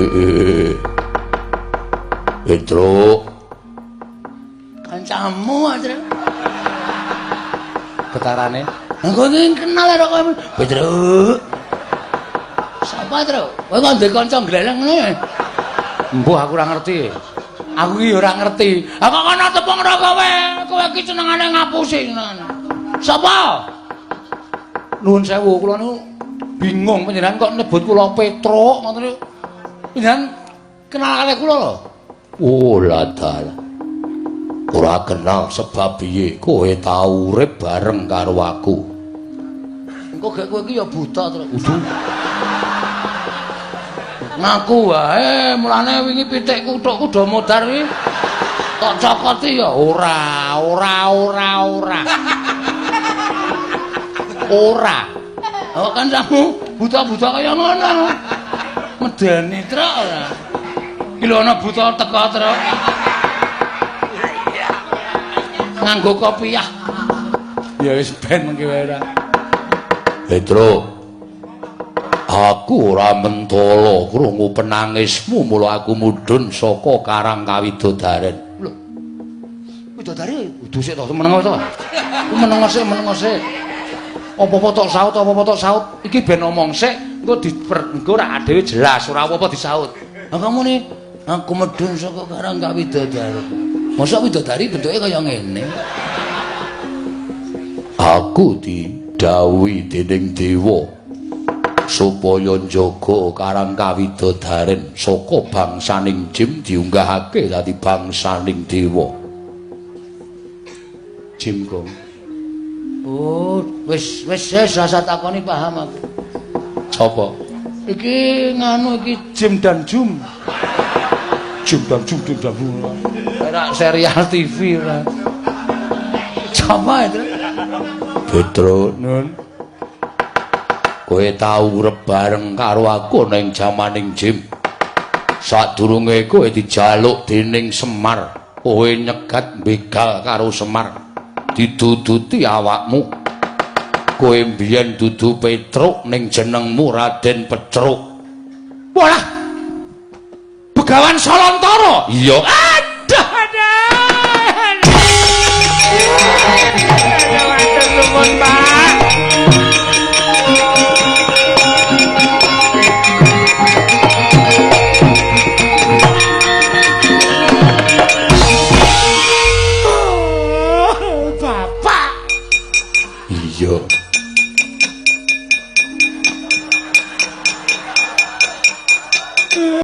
Eh. Petruk. Kancamu aja. Getarane. Lah kowe iki kenal karo kowe. Petruk. Sapa, Truk? Kowe kok ndek kanca gleleng ngene? Mbuh aku ora ngerti. Aku iki ora ngerti. Ah kok kono tepung ro kowe. Kowe iki senengane ngapusi senengane. Sapa? Nuwun sewu, kula niku bingung panjenengan kok nyebut kula Petruk ngoten niku. Panjenengan kenal kalih kula lho. Oh, ladal. Ora kenal sebab piye kowe tau urip bareng karo aku. Engko gek kowe iki ya buta, Truk. Udu. Ngaku wae, mulane wingi pitikku tok kuda modar kuwi. Tok cokoti ya ora, ora, ora, ora. Ora. Oh kan kamu buta-buta kaya ngono. Medeni, Truk ora. Iki lho ana buta teko, Truk. Nganggo kopiah. Ya wis ben mengki wae ora. Petro. Aku ora mentala krungu penangismu mula aku mudhun saka Karang Kawidodaren. Lho. Widodari kudu sik to meneng to. Ku meneng sik, meneng sik. Apa-apa tok saut, apa-apa tok saut. Iki ben omong sik, engko engko ora dhewe jelas, ora apa-apa disaut. Lah kamu nih, aku medhun saka Karang Kawidodaren. Mosok widodari bentuke kaya ngene. Aku didhawuhi dening dewa supaya njaga Karang Kawidodaren saka bangsaning jim diunggahake dadi bangsaning dewa. Jim Gong. Oh, wis wis wis rasa takoni paham aku. Sapa? Iki nganu iki Jim dan Jum. Jim dan Jum, Jim dan Jum. Ora serial TV ora. Sapa itu? Petro, Nun. Kowe tau urip bareng karo aku ning jamaning Jim. Sadurunge kowe dijaluk dening Semar, kowe nyegat begal karo Semar. Diduduti awakmu. Kowe mbiyen dudu Petruk ning jenengmu Raden Petruk. Walah. Begawan Salantara. Iya. Aduh, aduh. Matur nuwun, Pak.